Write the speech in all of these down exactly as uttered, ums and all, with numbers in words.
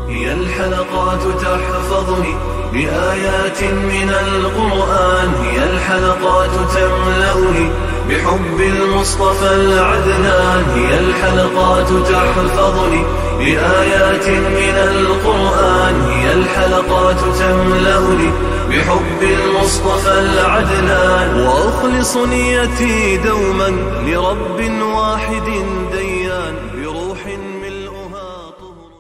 هي الحلقات تحفظني بآيات من القرآن، هي الحلقات تملأني بحب المصطفى العدنان، هي الحلقات تحفظني بآيات من القرآن، هي الحلقات تملأني بحب المصطفى العدنان، وأخلص نيتي دوما لرب واحد ديان، بروح ملؤها طهر.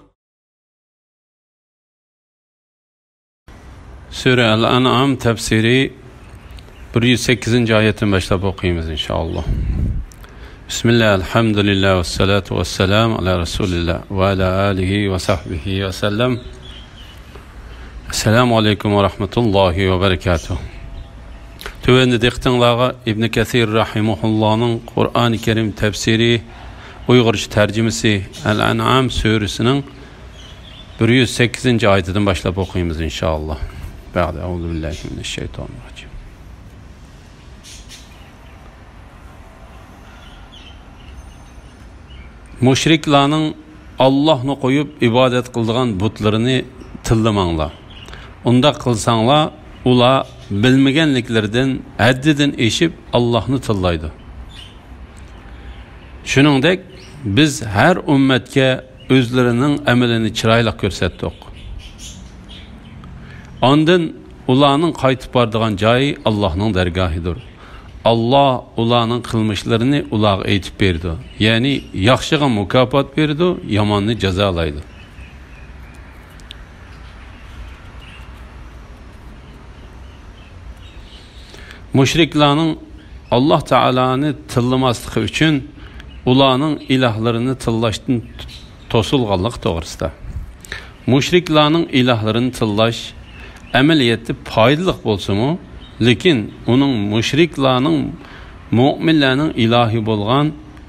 سۈرە ئەل-ئەنئام تەپسىرى بىر يۈز سەككىزىنچى ئايەتتىن باشلاپ ئوقۇيمىز، ئىنشائاللا. بىسمىللا، ئەلھەمدۇلىللا، ۋەسسالاتۇ ۋەسسالامۇ ئەلا رەسۇلىللا ۋە ئەلا ئالىھى ۋە سەھبىھى ۋەسەللەم. ئەسسالامۇ ئەلەيكۇم ۋە رەھمەتۇللاھى ۋە بەرىكاتۇھ. تۆۋەندە دىققىتىڭلارغا ئىبنى كەسىر رەھىمەھۇللانىڭ قۇرئانى كەرىم تەپسىرى، ئۇيغۇرچە تەرجىمىسى، ئەل-ئەنئام سۈرىسىنىڭ بىر يۈز سەككىزىنچى ئايىتىدىن باشلاپ ئوقۇيمىز، ئىنشائاللا. بەئدە، ئەئۇزۇ بىللاھى مىنەششەيتانىررەجىم. مۇشرىكلارنىڭ ئاللاھنى قويۇپ ئىبادەت قىلىدىغان بۇتلىرىنى تىللىماڭلار. ئۇنداق قىلساڭلار، ئۇلار بىلمىگەنلىكلىرىدىن ھەددىدىن ئېشىپ ئاللاھنى تىللايدۇ. شۇنىڭدەك، بىز ھەر ئۈممەتكە ئۆزلىرىنىڭ ئەمىلىنى چىرايلىق كۆرسەتتۇق. ئاندىن ئۇلارنىڭ قايتىپ بارىدىغان جايى ئاللاھنىڭ دەرگاھىدۇر. ئاللاھ ئۇلارنىڭ قىلمىشلىرىنى ئۇلارغا ئېيتىپ بېرىدۇ. يەنى ياخشىغا مۇكاپات بېرىدۇ، ياماننى جازالايدۇ. مۇشرىكلارنىڭ ئاللاھ تائالانى تىللىماسلىقى ئۈچۈن ئۇلارنىڭ ئىلاھلىرىنى تىللاشتىن توسۇلغانلىقى توغرىسىدا. مۇشرىكلارنىڭ ئىلاھلىرىنى تىللاش ئەمەلىيەتتە پايدىلىق بولسىمۇ، لېكىن ئۇنىڭ مۇشرىكلارنىڭ مۆمىنلەرنىڭ ئىلاھى بولغان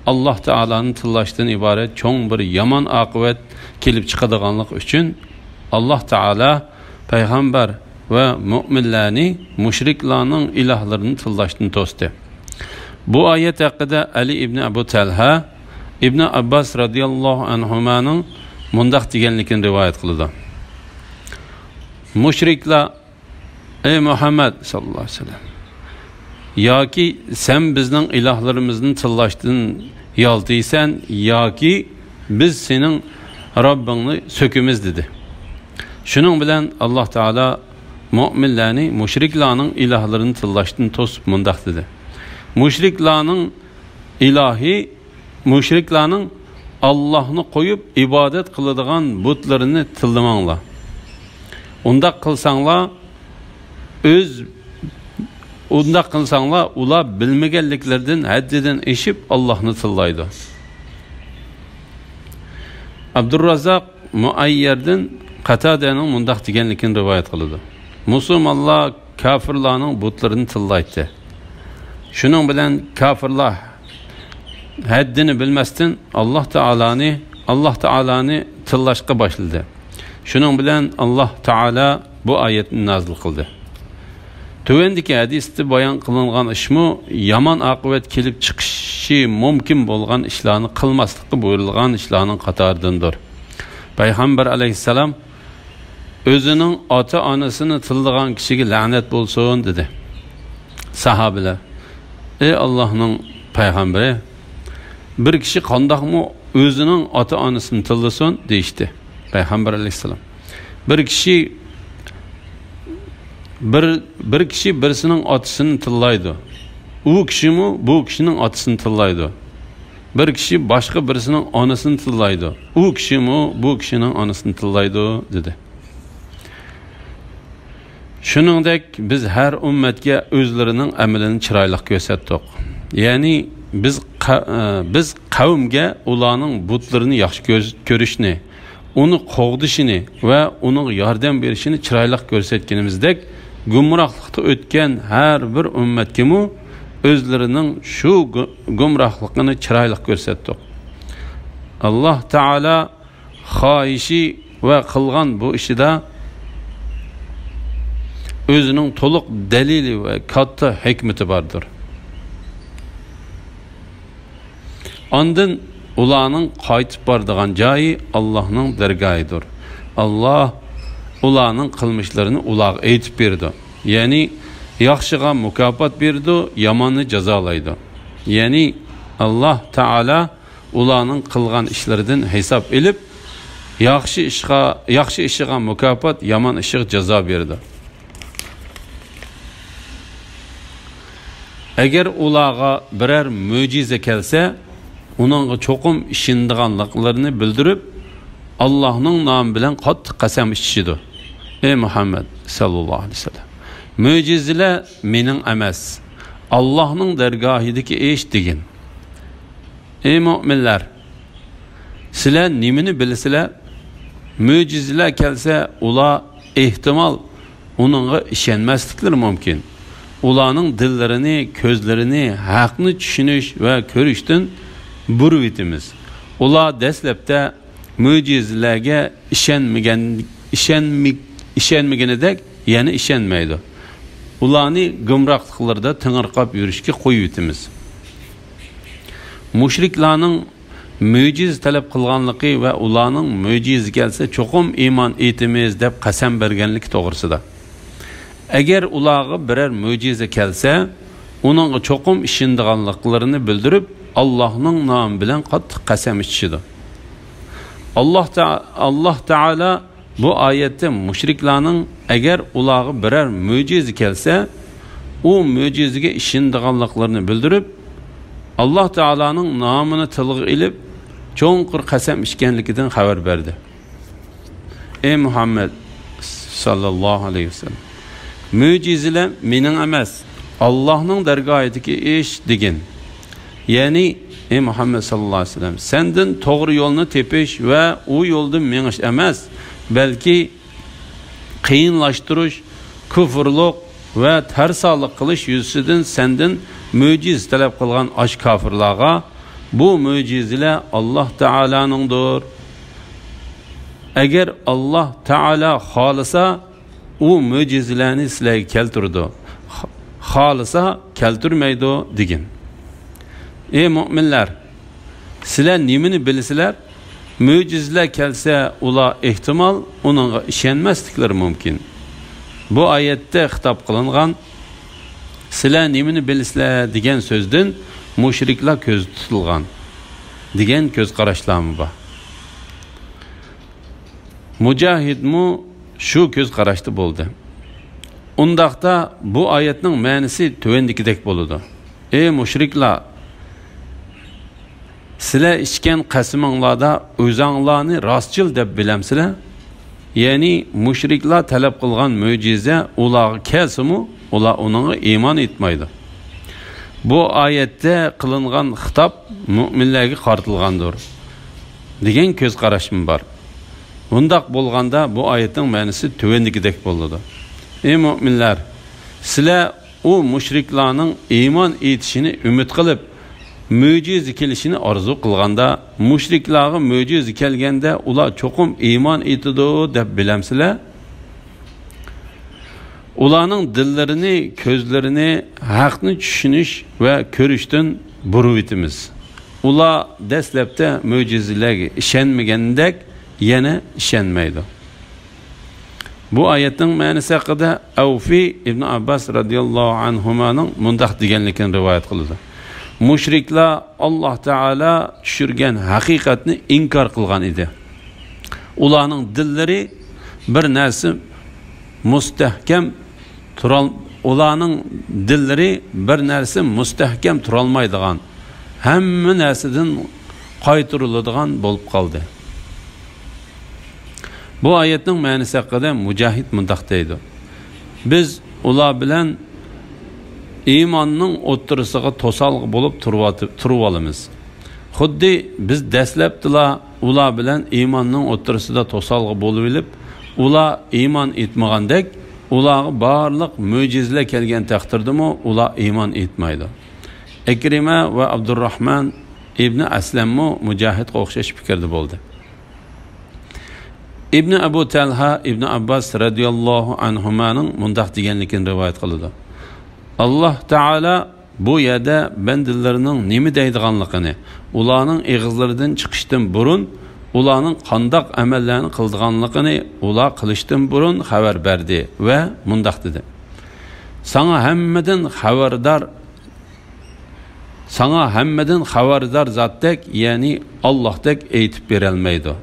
ئاللاھ تائالانى تىللاشتىن ئىبارەت چوڭ بىر يامان ئاقىۋەت كېلىپ چىقىدىغانلىقى ئۈچۈن، ئاللاھ تائالا پەيغەمبەر ۋە مۆمىنلەرنى مۇشرىكلارنىڭ ئىلاھلىرىنى تىللاشتىن توستى. بۇ ئايەت ھەققىدە ئەلى ئىبنى ئەبۇ تەلھە ئىبنى ئابباس رەزىياللاھۇ ئەنھۇمانىڭ مۇنداق دېگەنلىكىنى رىۋايەت قىلىدۇ. مۇشرىكلار، ئەي مۇھەممەد ساللاللاھۇ ئەلەيھى ۋەسەللەم، ياكى سەن بىزنىڭ ئىلاھلىرىمىزنى تىللاشتىن يالتىيسەن، ياكى بىز سېنىڭ رەببىڭنى سۆكىمىز، دېدى. شۇنىڭ بىلەن ئاللاھ تائالا مۆمىنلەرنى مۇشرىكلارنىڭ ئىلاھلىرىنى تىللاشتىن توسۇپ مۇنداق دېدى: مۇشرىكلارنىڭ ئىلاھى، مۇشرىكلارنىڭ ئاللاھنى قويۇپ ئىبادەت قىلىدىغان بۇتلىرىنى تىللىماڭلار. ئۇنداق قىلساڭلار، ئۆز، ئۇنداق قىلساڭلار، ئۇلار بىلمىگەنلىكلىرىدىن ھەددىدىن ئېشىپ ئاللاھنى تىللايدۇ. ئابدۇررازاق مۇئەييەردىن قاتادەنىڭ مۇنداق دېگەنلىكىنى رىۋايەت قىلىدۇ: مۇسۇلمانلار كاپىرلارنىڭ بۇتلىرىنى تىللايتتى. شۇنىڭ بىلەن كاپىرلار ھەددىنى بىلمەستىن، ئاللاھ تائالانى، ئاللاھ تائالانى تىللاشقا باشلىدى. شۇنىڭ بىلەن ئاللاھ تائالا بۇ ئايەتنى نازىل قىلدى. تۆۋەندىكى ھەدىستە بايان قىلىنغان ئىشمۇ يامان ئاقىۋەت كېلىپ چىقىشى مۇمكىن بولغان ئىشلارنى قىلماسلىققا بۇيرۇلغان ئىشلارنىڭ قاتارىدىندۇر. پەيغەمبەر ئەلەيھىسسالام، «ئۆزىنىڭ ئاتا-ئانىسىنى تىللىغان كىشىگە لەنەت بولسۇن» دېدى. ساھابىلەر، «ئەي ئاللاھنىڭ پەيغەمبىرى، بىر كىشى قانداقمۇ ئۆزىنىڭ ئاتا-ئانىسىنى تىللىسۇن؟» دېيىشتى. پەيغەمبەر ئەلەيھىسسالام، «بىر كىشى، بىر، بىر كىشى بىرسىنىڭ ئاتىسىنى تىللايدۇ. ئۇ كىشىمۇ بۇ كىشىنىڭ ئاتىسىنى تىللايدۇ. بىر كىشى باشقا بىرسىنىڭ ئانىسىنى تىللايدۇ. ئۇ كىشىمۇ بۇ كىشىنىڭ ئانىسىنى تىللايدۇ» دېدى. شۇنىڭدەك بىز ھەر ئۈممەتكە ئۆزلىرىنىڭ ئەمىلىنى چىرايلىق كۆرسەتتۇق. يەنى بىز قە-، ئە، بىز قەۋمگە ئۇلارنىڭ بۇتلىرىنى ياخشى كۆز-، كۆرۈشنى، ئۇنى قوغدىشىنى ۋە ئۇنىڭغا ياردەم بېرىشىنى چىرايلىق كۆرسەتكىنىمىزدەك، گۇمراھلىقتا ئۆتكەن ھەر بىر ئۈممەتكىمۇ ئۆزلىرىنىڭ شۇ گۇ-، گۇمراھلىقىنى چىرايلىق كۆرسەتتۇق. ئاللاھ تائالا خاھىشى ۋە قىلغان بۇ ئىشىدا ئۆزىنىڭ تولۇق دەلىلى ۋە كاتتا ھېكمىتى باردۇر. ئاندىن ئۇلارنىڭ قايتىپ بارىدىغان جايى ئاللاھنىڭ دەرگاھىدۇر. ئاللاھ ئۇلارنىڭ قىلمىشلىرىنى ئۇلارغا ئېيتىپ بېرىدۇ. يەنى ياخشىغا مۇكاپات بېرىدۇ، ياماننى جازالايدۇ. يەنى ئاللاھ تائالا ئۇلارنىڭ قىلغان ئىشلىرىدىن ھېساب ئېلىپ، ياخشى ئىشقا، ياخشى ئىشىغا مۇكاپات، يامان ئىشىغا جازا بېرىدۇ. ئەگەر ئۇلارغا بىرەر مۆجىزە كەلسە، ئۇنىڭغا چوقۇم ئىشىنىدىغانلىقلىرىنى بىلدۈرۈپ، ئاللاھنىڭ نامى بىلەن قاتتىق قەسەم ئىچىشىدۇ. ئەي مۇھەممەد ساللاللاھۇ ئەلەيھى ۋەسەللەم، مۆجىزىلەر مېنىڭ ئەمەس، ئاللاھنىڭ دەرگاھىدىكى ئىش، دېگىن. ئەي مۆمىنلەر، سىلەر نېمىنى بىلىسىلەر؟ مۆجىزىلەر كەلسە، ئۇلار، ئېھتىمال، ئۇنىڭغا ئىشەنمەسلىكلىرى مۇمكىن. ئۇلارنىڭ دىللىرىنى، كۆزلىرىنى ھەقنى چۈشىنىش ۋە كۆرۈشتىن بۇرۇۋېتىمىز. ئۇلار دەسلەپتە مۆجىزىلەرگە ئىشەنمىگەن، ئىشەنمىگ-، ئىشەنمىگىنىدەك يەنە ئىشەنمەيدۇ. ئۇلارنى گۇمراھلىقلىرىدا تېڭىرقاپ يۈرۈشكە قويۇۋېتىمىز. مۇشرىكلارنىڭ مۆجىزە تەلەپ قىلغانلىقى ۋە ئۇلارنىڭ مۆجىزە كەلسە چوقۇم ئىمان ئېيتىمىز دەپ قەسەم بەرگەنلىكى توغرىسىدا. ئەگەر ئۇلارغا بىرەر مۆجىزە كەلسە، ئۇنىڭغا چوقۇم ئىشىنىدىغانلىقلىرىنى بىلدۈرۈپ، ئاللاھنىڭ نامى بىلەن قاتتىق قەسەم ئىچىشىدۇ. ئاللاھ تا-، ئاللاھ تائالا بۇ ئايەتتە مۇشرىكلارنىڭ ئەگەر ئۇلارغا بىرەر مۆجىزە كەلسە، ئۇ مۆجىزىگە ئىشىنىدىغانلىقلىرىنى بىلدۈرۈپ، ئاللاھ تائالانىڭ نامىنى تىلغا ئېلىپ، چوڭقۇر قەسەم ئىچكەنلىكىدىن خەۋەر بەردى. ئەي مۇھەممەد ساللاللاھۇ ئەلەيھى ۋەسەللەم، مۆجىزىلەر مېنىڭ ئەمەس، ئاللاھنىڭ دەرگاھىدىكى ئىش، دېگىن. يەنى، ئەي مۇھەممەد ساللاللاھۇ ئەلەيھى ۋەسەللەم، سەندىن توغرا يولنى تېپىش ۋە ئۇ يولدا مېڭىش ئەمەس، بەلكى قىيىنلاشتۇرۇش، كۇفرلۇق ۋە تەرسالىق قىلىش يۈزىسىدىن سەندىن مۆجىزە تەلەپ قىلغان ئاشۇ كاپىرلارغا بۇ مۆجىزىلەر ئاللاھ تائالانىڭدۇر. ئەگەر ئاللاھ تائالا خالىسا، ئۇ مۆجىزىلەرنى سىلەرگە كەلتۈرىدۇ. خا-، خالىسا كەلتۈرمەيدۇ، دېگىن. ئەي مۆمىنلەر، سىلەر نېمىنى بىلىسىلەر؟ مۆجىزىلەر كەلسە، ئۇلار ئېھتىمال ئۇنىڭغا ئىشەنمەسلىكلىرى مۇمكىن. بۇ ئايەتتە خىتاب قىلىنغان «سىلەر نېمىنى بىلىسىلەر؟» دېگەن سۆزدىن مۇشرىكلار كۆزدە تۇتۇلغان، دېگەن كۆز قاراشلارمۇ بار. مۇجاھىدمۇ شۇ كۆز قاراشتا بولدى. ئۇنداقتا بۇ ئايەتنىڭ مەنىسى تۆۋەندىكىدەك بولىدۇ: ئەي مۇشرىكلار! سىلەر ئىچكەن قەسىمىڭلاردا ئۆزەڭلارنى راستچىل دەپ بىلەمسىلەر؟ يەنى مۇشرىكلار تەلەپ قىلغان مۆجىزە ئۇلارغا كەلسىمۇ، ئۇلار ئۇنىڭغا ئىمان ئېيتمايدۇ. بۇ ئايەتتە قىلىنغان خىتاب مۆمىنلەرگە قارىتىلغاندۇر، دېگەن كۆز قاراشمۇ بار. بۇنداق بولغاندا، بۇ ئايەتنىڭ مەنىسى تۆۋەندىكىدەك بولىدۇ: ئەي مۆمىنلەر! سىلەر ئۇ مۇشرىكلارنىڭ ئىمان ئېيتىشىنى ئۈمىد قىلىپ، مۆجىزە كېلىشىنى ئارزۇ قىلغاندا، مۇشرىكلارغا مۆجىزە كەلگەندە، ئۇلار چوقۇم ئىمان ئېيتىدۇ دەپ بىلەمسىلەر؟ ئۇلارنىڭ دىللىرىنى، كۆزلىرىنى ھەقنى چۈشىنىش ۋە كۆرۈشتىن بۇرۇۋېتىمىز. ئۇلار دەسلەپتە مۆجىزىلەرگە ئىشەنمىگەندەك يەنە ئىشەنمەيدۇ. بۇ ئايەتنىڭ مەنىسى ھەققىدە ئەۋفى ئىبن ئابباس رەزىياللاھۇ ئەنھۇمانىڭ مۇنداق دېگەنلىكىنى رىۋايەت قىلىدۇ: مۇشرىكلار ئاللاھ تائالا چۈشۈرگەن ھەقىقەتنى ئىنكار قىلغان ئىدى. ئۇلارنىڭ دىللىرى بىر نەرسە مۇستەھكەم تۇرال-، ئۇلارنىڭ دىللىرى بىر نەرسە مۇستەھكەم تۇرالمايدىغان، ھەممە نەرسىدىن قايتۇرۇلىدىغان بولۇپ قالدى. بۇ ئايەتنىڭ مەنىسى ھەققىدە مۇجاھىد مۇنداق دەيدۇ: بىز ئۇلار بىلەن ئىماننىڭ ئوتتۇرىسىغا توسالغۇ بولۇپ تۇرۇۋاتىپ، تۇرۇۋالىمىز. خۇددى بىز دەسلەپتىلا ئۇلار بىلەن ئىماننىڭ ئوتتۇرىسىدا توسالغۇ بولۇۋېلىپ، ئۇلار ئىمان ئېيتمىغاندەك، ئۇلارغا بارلىق مۆجىزىلەر كەلگەن تەقدىردىمۇ ئۇلار ئىمان ئېيتمايدۇ. ئىكرىمە ۋە ئابدۇرراھمان ئىبنى ئەسلەممۇ مۇجاھىدقا ئوخشاش پىكىردە بولدى. ئىبنى ئەبۇ تەلھا ئىبنى ئابباس رەزىياللاھۇ ئەنھۇمانىڭ مۇنداق دېگەنلىكىنى رىۋايەت قىلىدۇ: ئاللاھ تائالا بۇ يەردە بەندىلىرىنىڭ نېمە دەيدىغانلىقىنى، ئۇلارنىڭ ئېغىزلىرىدىن چىقىشتىن بۇرۇن ئۇلارنىڭ قانداق ئەمەللەرنى قىلىدىغانلىقىنى ئۇلار قىلىشتىن بۇرۇن خەۋەر بەردى ۋە مۇنداق دېدى: ساڭا ھەممىدىن خەۋەردار، ساڭا ھەممىدىن خەۋەردار زاتتەك، يەنى ئاللاھتەك ئېيتىپ بېرەلمەيدۇ.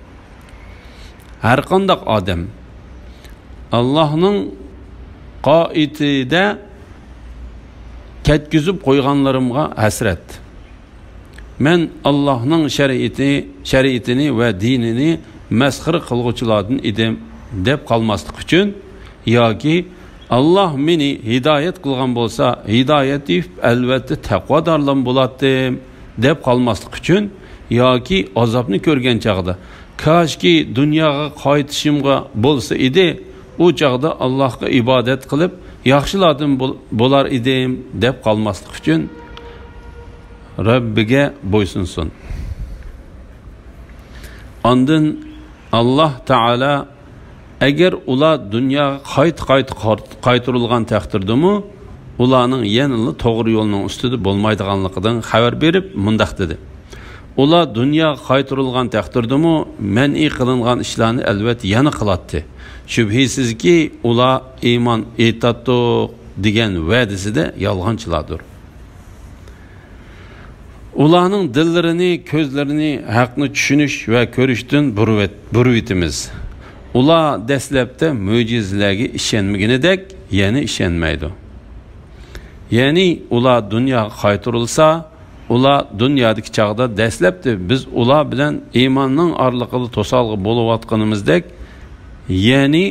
ھەرقانداق ئادەم ئاللاھنىڭ قائىتىدە كەتكۈزۈپ قويغانلىرىمغا ھەسرەت. مەن ئاللاھنىڭ شەرىئىتى، شەرىئىتىنى ۋە دىنىنى مەسخىرە قىلغۇچىلاردىن ئىدىم دەپ قالماسلىق ئۈچۈن ياكى ئاللاھ مېنى ھىدايەت قىلغان بولسا، ھىدايەت دېيىپ، ئەلۋەتتە تەقۋادارلام بولاتتىم دەپ قالماسلىق ئۈچۈن ياكى ئازابنى كۆرگەن چاغدا، كاشكى دۇنياغا قايتىشىمغا بولسا ئىدى، ئۇ چاغدا ئاللاھقا ئىبادەت قىلىپ، ياخشىلاردىن بول-، بولار ئىدىم دەپ قالماسلىق ئۈچۈن رەببىگە بويسۇنسۇن. ئاندىن ئاللاھ تائالا ئەگەر ئۇلار دۇنياغا قايتا-قايتا قار-، قايتۇرۇلغان تەقدىردىمۇ، ئۇلارنىڭ يەنىلا توغرا يولنىڭ ئۈستىدە بولمايدىغانلىقىدىن خەۋەر بېرىپ مۇنداق دېدى: ئۇلار دۇنياغا قايتۇرۇلغان تەقدىردىمۇ مەنئى قىلىنغان ئىشلارنى ئەلۋەتتە يەنە قىلاتتى. شۈبھىسىزكى، ئۇلار ئىمان ئېيتاتتۇق دېگەن ۋەدىسىدە يالغانچىلاردۇر. ئۇلارنىڭ دىللىرىنى، كۆزلىرىنى ھەقنى چۈشىنىش ۋە كۆرۈشتىن بۇرۇۋەت-، بۇرۇۋېتىمىز. ئۇلار دەسلەپتە مۆجىزىلەرگە ئىشەنمىگىنىدەك يەنە ئىشەنمەيدۇ. يەنى ئۇلار دۇنياغا قايتۇرۇلسا، ئۇلار دۇنيادىكى چاغدا دەسلەپتە بىز ئۇلار بىلەن ئىماننىڭ ئارىلىقىدا توسالغۇ بولۇۋاتقىنىمىزدەك، يەنى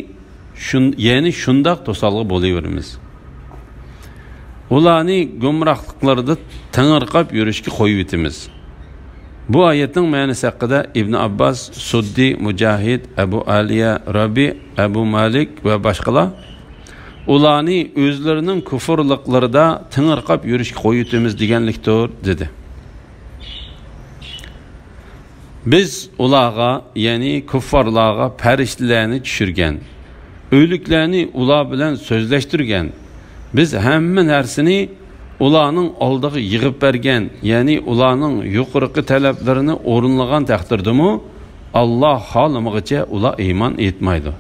شۇن-، يەنى شۇنداق توسالغۇ بولۇۋېرىمىز. ئۇلارنى گۇمراھلىقلىرىدا تېڭىرقاپ يۈرۈشكە قويۇۋېتىمىز. بۇ ئايەتنىڭ مەنىسى ھەققىدە ئىبن ئابباس، سۇددى، مۇجاھىد، ئەبۇ ئالىيە، رەبىئ، ئەبۇ مالىك ۋە باشقىلار، ئۇلارنى ئۆزلىرىنىڭ كۇفۇرلۇقلىرىدا تېڭىرقاپ يۈرۈشكە قويۇۋېتىمىز دېگەنلىكتۇر، دېدى. بىز ئۇلارغا، يەنى كۇففارلارغا پەرىشتىلەرنى چۈشۈرگەن، ئۆلۈكلەرنى ئۇلار بىلەن سۆزلەشتۈرگەن. بىز ھەممە نەرسىنى ئۇلارنىڭ ئالدىغا يىغىپ بەرگەن، يەنى ئۇلارنىڭ يۇقىرىقى تەلەپلىرىنى ئورۇنلىغان تەقدىردىمۇ، ئاللاھ خالىمىغىچە ئۇلار ئىمان ئېيتمايدۇ.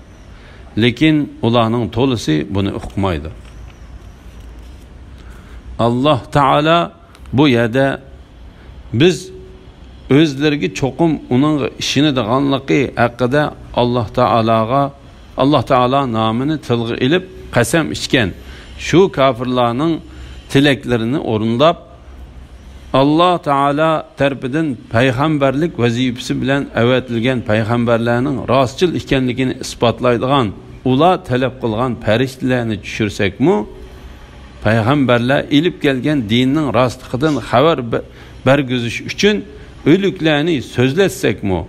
لېكىن ئۇلارنىڭ تولىسى بۇنى ئۇقمايدۇ. ئاللاھ تائالا بۇ يەردە بىز ئۆزلىرىگە چوقۇم ئۇنىڭغا ئىشىنىدىغانلىقى ھەققىدە ئاللاھ تائالاغا، ئاللاھ تائالا نامىنى تىلغا ئېلىپ قەسەم ئىچكەن شۇ كاپىرلارنىڭ تىلەكلىرىنى ئورۇنداپ، ئاللاھ تائالا تەرىپىدىن پەيغەمبەرلىك ۋەزىپىسى بىلەن ئەۋەتىلگەن پەيغەمبەرلەرنىڭ راستچىل ئىكەنلىكىنى ئىسپاتلايدىغان ئۇلار تەلەپ قىلغان پەرىشتىلەرنى چۈشۈرسەكمۇ، پەيغەمبەرلەر ئېلىپ كەلگەن دىننىڭ راستلىقىدىن خەۋەر بە-، بەرگۈزۈش ئۈچۈن ئۆلۈكلەرنى سۆزلەتسەكمۇ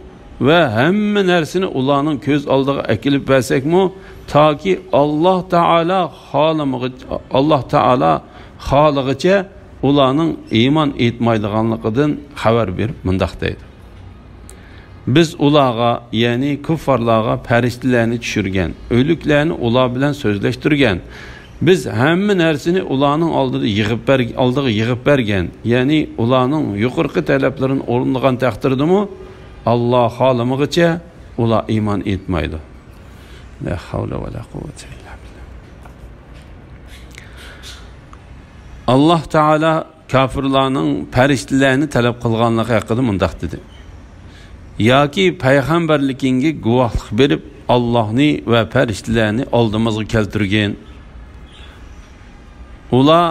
ۋە ھەممە نەرسىنى ئۇلارنىڭ كۆز ئالدىغا ئەكېلىپ بەرسەكمۇ، تاكى ئاللاھ تائالا خالىمىغىچ-، ئاللاھ تائالا خالىغىچە ئۇلارنىڭ ئىمان ئېيتمايدىغانلىقىدىن خەۋەر بېرىپ مۇنداق دەيدۇ: بىز ئۇلارغا، يەنى كۇففارلارغا پەرىشتىلەرنى چۈشۈرگەن، ئۆلۈكلەرنى ئۇلار بىلەن سۆزلەشتۈرگەن. بىز ھەممە نەرسىنى ئۇلارنىڭ ئالدىدا يىغىپ بەر-، ئالدىغا يىغىپ بەرگەن، يەنى ئۇلارنىڭ يۇقىرىقى تەلەپلىرىنى ئورۇنلىغان تەقدىردىمۇ، ئاللاھ خالىمىغىچە ئۇلار ئىمان ئېيتمايدۇ. لا حول ولا قوة إلا بالله. ئاللاھ تائالا كاپىرلارنىڭ پەرىشتىلەرنى تەلەپ قىلغانلىقى ھەققىدە مۇنداق دېدى: ياكى پەيغەمبەرلىكىڭگە گۇۋاھلىق بېرىپ، ئاللاھنى ۋە پەرىشتىلەرنى ئالدىمىزغا كەلتۈرگىن. ئۇلار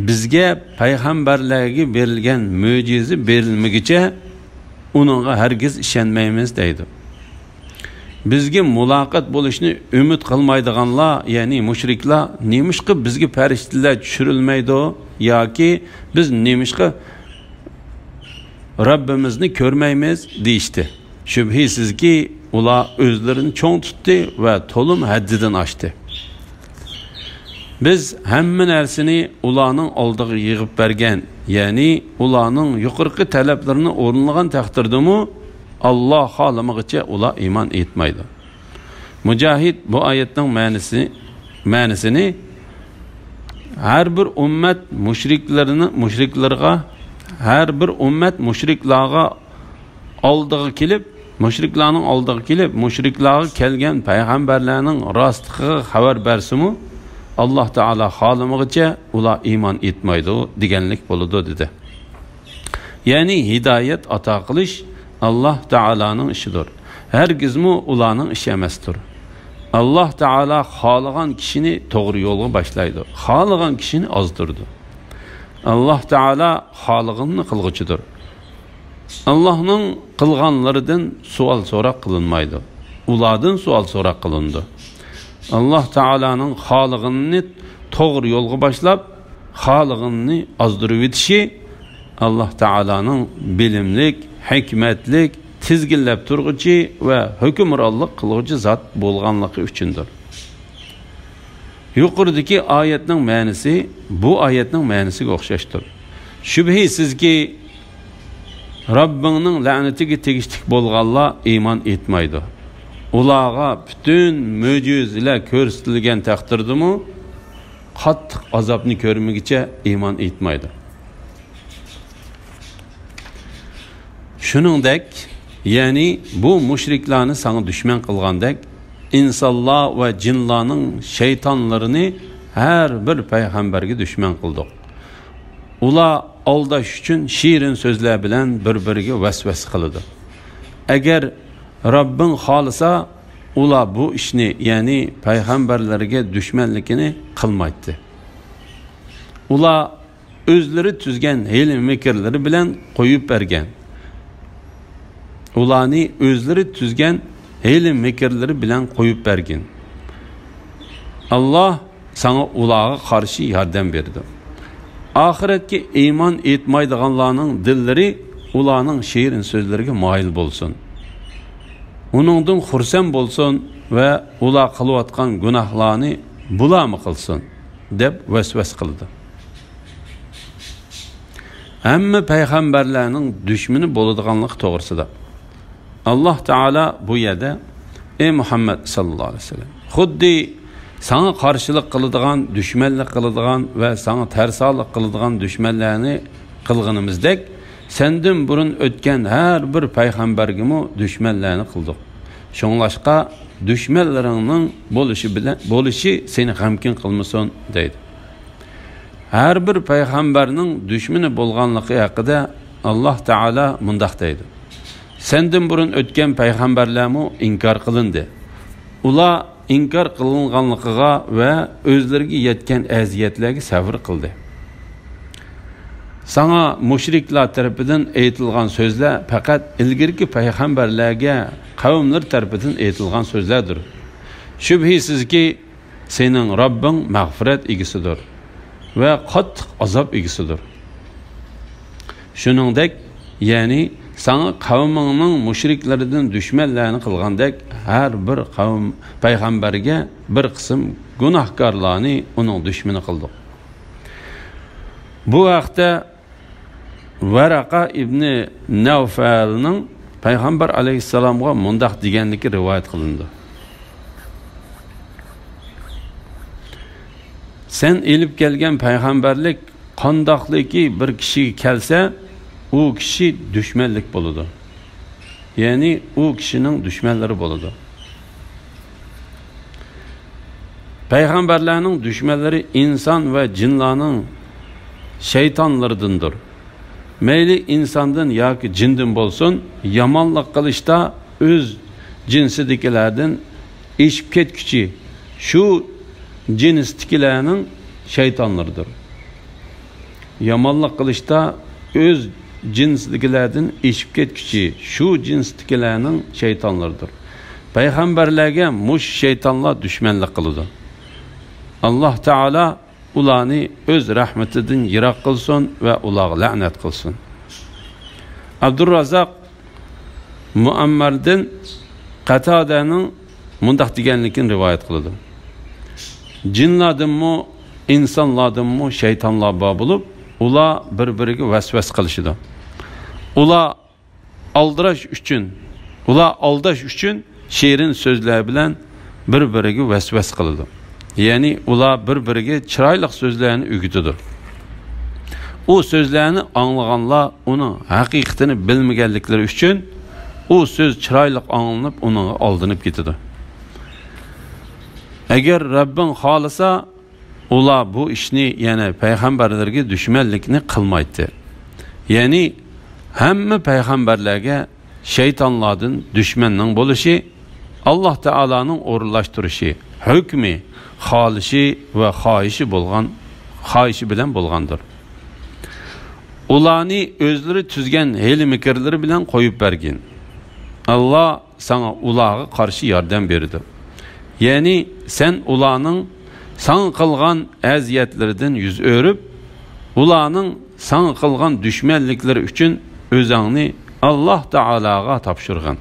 بىزگە پەيغەمبەرلەرگە بېرىلگەن مۆجىزە بېرىلمىگۈچە ئۇنىڭغا ھەرگىز ئىشەنمەيمىز دەيدۇ. بىزگە مۇلاقات بولۇشنى ئۈمىد قىلمايدىغانلار، يەنى مۇشرىكلار، نېمىشقا بىزگە پەرىشتىلەر چۈشۈرۈلمەيدۇ ياكى بىز نېمىشقا رەببىمىزنى كۆرمەيمىز دېيىشتى. شۈبھىسىزكى، ئۇلار ئۆزلىرىنى چوڭ تۇتتى ۋە تولىمۇ ھەددىدىن ئاشتى. بىز ھەممە نەرسىنى ئۇلارنىڭ ئالدىغا يىغىپ بەرگەن، يەنى ئۇلارنىڭ يۇقىرىقى تەلەپلىرىنى ئورۇنلىغان تەقدىردىمۇ، ئاللاھ خالىمىغىچە ئۇلار ئىمان ئېيتمايدۇ. مۇجاھىد بۇ ئايەتنىڭ مەنىسى، مەنىسىنى ھەر بىر ئۈممەت مۇشرىكلىرىنى، مۇشرىكلارغا، ھەر بىر ئۈممەت مۇشرىكلارغا ئالدىغا كېلىپ، مۇشرىكلارنىڭ ئالدىغا كېلىپ، مۇشرىكلارغا كەلگەن پەيغەمبەرلەرنىڭ راستلىقىغا خەۋەر بەرسىمۇ، ئاللاھ تائالا خالىمىغىچە ئۇلار ئىمان ئېيتمايدۇ دېگەنلىك بولىدۇ، دېدى. يەنى ھىدايەت ئاتا قىلىش ئاللاھ تائالانىڭ ئىشىدۇر. ھەرگىزمۇ ئۇلارنىڭ ئىشى ئەمەستۇر. ئاللاھ تائالا خالىغان كىشىنى توغرا يولغا باشلايدۇ، خالىغان كىشىنى ئازدۇرىدۇ. ئاللاھ تائالا خالىغىنىنى قىلغۇچىدۇر. ئاللاھنىڭ قىلغانلىرىدىن سوئال سوراق قىلىنمايدۇ. ئۇلاردىن سوئال سوراق قىلىنىدۇ. ئاللاھ تائالانىڭ خالىغىنىنى توغرا يولغا باشلاپ، خالىغىنىنى ئازدۇرۇۋېتىشى ئاللاھ تائالانىڭ بىلىملىك، ھېكمەتلىك، تىزگىنلەپ تۇرغۇچى ۋە ھۆكۈمرانلىق قىلغۇچى زات بولغانلىقى ئۈچۈندۇر. يۇقىرىدىكى ئايەتنىڭ مەنىسى بۇ ئايەتنىڭ مەنىسىگە ئوخشاشتۇر. شۈبھىسىزكى، رەببىڭنىڭ لەنىتىگە تېگىشلىك بولغانلار ئىمان ئېيتمايدۇ. ئۇلارغا پۈتۈن مۆجىزىلەر كۆرسىتىلگەن تەقدىردىمۇ، قاتتىق ئازابنى كۆرمىگۈچە ئىمان ئېيتمايدۇ. شۇنىڭدەك، يەنى بۇ مۇشرىكلارنى ساڭا دۈشمەن قىلغاندەك، ئىنسانلار ۋە جىنلارنىڭ شەيتانلىرىنى ھەر بىر پەيغەمبەرگە دۈشمەن قىلدۇق. ئۇلار ئالداش ئۈچۈن شېرىن سۆزلەر بىلەن بىر-بىرىگە ۋەسۋەسە قىلىدۇ. ئەگەر رەببىڭ خالىسا، ئۇلار بۇ ئىشنى، يەنى پەيغەمبەرلەرگە دۈشمەنلىكىنى قىلمايتتى. ئۇلار ئۆزلىرى تۈزگەن ھىيلە-مىكىرلىرى بىلەن قويۇپ بەرگەن. ئۇلارنى ئۆزلىرى تۈزگەن ھىيلە-مىكىرلىرى بىلەن قويۇپ بەرگىن. ئاللاھ ساڭا ئۇلارغا قارشى ياردەم بېرىدۇ. ئاخىرەتكە ئىمان ئېيتمايدىغانلارنىڭ دىللىرى ئۇلارنىڭ شېرىن سۆزلىرىگە مايىل بولسۇن. ئۇنىڭدىن خۇرسەن بولسۇن ۋە ئۇلار قىلىۋاتقان گۇناھلارنى بۇلارمۇ قىلسۇن، دەپ ۋەسۋەسە قىلىدۇ. ھەممە پەيغەمبەرلەرنىڭ دۈشمىنى بولىدىغانلىقى توغرىسىدا. ئاللاھ تائالا بۇ يەردە، ئەي مۇھەممەد ساللاللاھۇ ئەلەيھى ۋەسەللەم، خۇددى ساڭا قارشىلىق قىلىدىغان، دۈشمەنلىك قىلىدىغان ۋە ساڭا تەرسالىق قىلىدىغان دۈشمەنلەرنى قىلغىنىمىزدەك، سەندىن بۇرۇن ئۆتكەن ھەر بىر پەيغەمبەرگىمۇ دۈشمەنلەرنى قىلدۇق. شۇڭلاشقا، دۈشمەنلىرىڭنىڭ بولۇشى بىلەن، بولۇشى سېنى غەمكىن قىلمىسۇن، دەيدۇ. ھەر بىر پەيغەمبەرنىڭ دۈشمىنى بولغانلىقى ھەققىدە ئاللاھ تائالا مۇنداق دەيدۇ: سەندىن بۇرۇن ئۆتكەن پەيغەمبەرلەرمۇ ئىنكار قىلىندى. ئۇلار ئىنكار قىلىنغانلىقىغا ۋە ئۆزلىرىگە يەتكەن ئەزىيەتلەرگە سەۋر قىلدى. ساڭا مۇشرىكلار تەرىپىدىن ئېيتىلغان سۆزلەر پەقەت ئىلگىرىكى پەيغەمبەرلەرگە قەۋملىرى تەرىپىدىن ئېيتىلغان سۆزلەردۇر. شۈبھىسىزكى، سېنىڭ رەببىڭ مەغپىرەت ئىگىسىدۇر ۋە قاتتىق ئازاب ئىگىسىدۇر. شۇنىڭدەك، يەنى ساڭا قەۋمىڭنىڭ مۇشرىكلىرىدىن دۈشمەنلەرنى قىلغاندەك، ھەر بىر قەۋم پەيغەمبەرگە بىر قىسىم گۇناھكارلارنى ئۇنىڭ دۈشمىنى قىلدۇق. بۇ ھەقتە ۋەرەقە ئىبنى نەۋفەلنىڭ پەيغەمبەر ئەلەيھىسسالامغا مۇنداق دېگەنلىكى رىۋايەت قىلىنىدۇ: سەن ئېلىپ كەلگەن پەيغەمبەرلىك قانداقلىكى بىر كىشىگە كەلسە، ئۇ كىشى دۈشمەنلىك بولىدۇ. يەنى ئۇ كىشىنىڭ دۈشمەنلىرى بولىدۇ. پەيغەمبەرلەرنىڭ دۈشمەنلىرى ئىنسان ۋە جىنلارنىڭ شەيتانلىرىدىندۇر. مەيلى ئىنساندىن ياكى جىندىن بولسۇن، يامانلىق قىلىشتا ئۆز جىنسىدىكىلەردىن ئېشىپ كەتكۈچى شۇ جىنستىكىلەرنىڭ شەيتانلىرىدۇر. يامانلىق قىلىشتا ئۆز جىنسىدىكىلەردىن ئېشىپ كەتكۈچى شۇ جىنستىكىلەرنىڭ شەيتانلىرىدۇر. پەيغەمبەرلەرگە مۇشۇ شەيتانلار دۈشمەنلىك قىلىدۇ. ئاللاھ تائالا ئۇلارنى ئۆز رەھمىتىدىن يىراق قىلسۇن ۋە ئۇلارغا لەنەت قىلسۇن. ئابدۇررازاق مۇئەممەردىن قەتادەنىڭ مۇنداق دېگەنلىكىنى رىۋايەت قىلىدۇ: جىنلاردىنمۇ، ئىنسانلاردىنمۇ شەيتانلار بار بولۇپ، ئۇلار بىر-بىرىگە ۋەسۋەسە قىلىشىدۇ. ئۇلار ئالدىراش ئۈچۈن، ئۇلار ئالداش ئۈچۈن شېرىن سۆزلەر بىلەن بىر-بىرىگە ۋەسۋەسە قىلىدۇ. يەنى ئۇلار بىر-بىرىگە چىرايلىق سۆزلەرنى ئۆگىتىدۇ. ئۇ سۆزلەرنى ئاڭلىغانلار ئۇنىڭ ھەقىقىتىنى بىلمىگەنلىكلىرى ئۈچۈن، ئۇ سۆز چىرايلىق ئاڭلىنىپ، ئۇنىڭغا ئالدىنىپ كېتىدۇ. ئەگەر رەببىڭ خالىسا، ئۇلار بۇ ئىشنى، يەنى پەيغەمبەرلەرگە دۈشمەنلىكنى قىلمايتتى. يەنى ھەممە پەيغەمبەرلەرگە شەيتانلاردىن دۈشمەننىڭ بولۇشى، ئاللاھ تائالانىڭ ئورۇنلاشتۇرۇشى، ھۆكمى، خالىشى ۋە خاھىشى بولغان، خاھىشى بىلەن بولغاندۇر. ئۇلارنى ئۆزلىرى تۈزگەن ھىيلە-مىكىرلىرى بىلەن قويۇپ بەرگىن. ئاللاھ ساڭا ئۇلارغا قارشى ياردەم بېرىدۇ. يەنى سەن ئۇلارنىڭ ساڭا قىلغان ئەزىيەتلىرىدىن يۈز ئۆرۈپ، ئۇلارنىڭ ساڭا قىلغان دۈشمەنلىكلىرى ئۈچۈن ئۆزۈڭنى ئاللاھ تائالاغا تاپشۇرغىن.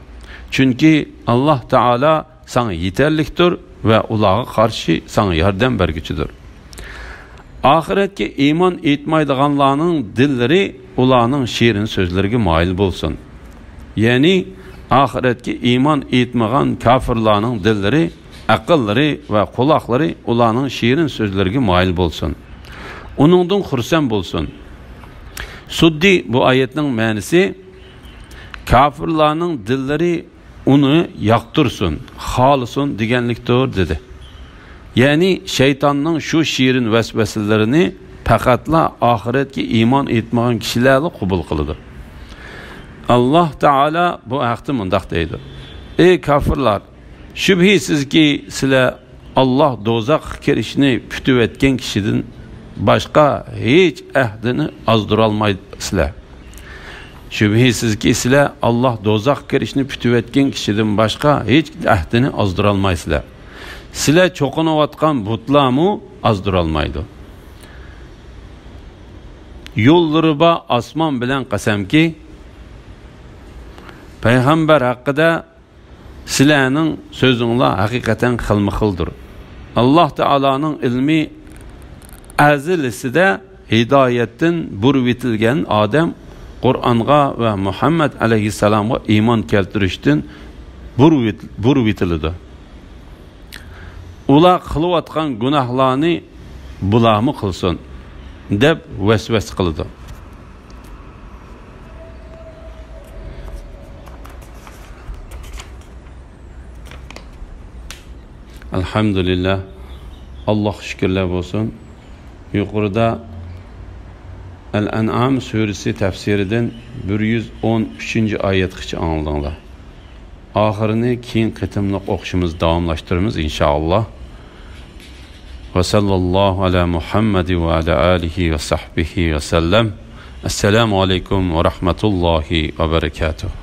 چۈنكى ئاللاھ تائالا ساڭا يېتەرلىكتۇر ۋە ئۇلارغا قارشى ساڭا ياردەم بەرگۈچىدۇر. ئاخىرەتكە ئىمان ئېيتمايدىغانلارنىڭ دىللىرى ئۇلارنىڭ شېرىن سۆزلىرىگە مايىل بولسۇن. يەنى ئاخىرەتكە ئىمان ئېيتمىغان كاپىرلارنىڭ دىللىرى، ئەقىللىرى ۋە قۇلاقلىرى ئۇلارنىڭ شېرىن سۆزلىرىگە مايىل بولسۇن. ئۇنىڭدىن خۇرسەن بولسۇن. سۇددى بۇ ئايەتنىڭ مەنىسى، كاپىرلارنىڭ دىللىرى ئۇنى ياقتۇرسۇن، خالىسۇن دېگەنلىكتۇر، دېدى. يەنى شەيتاننىڭ شۇ شېرىن ۋەسۋەسىلىرىنى پەقەتلا ئاخىرەتكە ئىمان ئېيتمىغان كىشىلەرلا قوبۇل قىلىدۇ. ئاللاھ تائالا بۇ ھەقتە مۇنداق دەيدۇ: ئەي كاپىرلار، شۈبھىسىزكى، سىلەر ئاللاھ دوزاخقا كىرىشنى پۈتۈۋەتكەن كىشىدىن باشقا ھېچ ئەھدىنى ئازدۇرالمايسىلەر. شۈبھىسىزكى، سىلەر ئاللاھ دوزاخقا كىرىشنى پۈتۈۋەتكەن كىشىدىن باشقا ھېچ ئەھدىنى ئازدۇرالمايسىلەر. سىلەر چوقۇنۇۋاتقان بۇتلارمۇ ئازدۇرالمايدۇ. يوللىرى بار ئاسمان بىلەن قەسەمكى، پەيغەمبەر ھەققىدە سىلەرنىڭ سۆزۈڭلار ھەقىقەتەن خىلمۇ خىلدۇر. ئاللاھ تائالانىڭ ئىلمى ئەزىلىسىدە ھىدايەتتىن بۇرۇۋېتىلگەن ئادەم قۇرئانغا ۋە مۇھەممەد ئەلەيھىسسالامغا ئىمان كەلتۈرۈشتىن بۇرۇۋېت-، بۇرۇۋېتىلىدۇ. ئۇلار قىلىۋاتقان گۇناھلارنى بۇلارمۇ قىلسۇن، دەپ ۋەسۋەسە قىلىدۇ. ئەلھەمدۇلىللا، ئاللاھقا شۈكۈرلەر بولسۇن. يۇقىرىدا ئەل-ئەنئام سۈرىسى تەپسىرىدىن بىر يۈز ئون ئۈچىنچى ئايەتكىچە ئاڭلىدىڭلار. ئاخىرىنى كېيىن قېتىملىق ئوقۇشىمىز داۋاملاشتۇرىمىز، ئىنشائاللا. ۋە سەللەللاھۇ ئەلا مۇھەممەد ۋە ئەلا ئالىھى ۋە سەھبىھى ۋە سەللەم. ئەسسالامۇ ئەلەيكۇم ۋە رەھمەتۇللاھى ۋە بەرەكاتۇھ.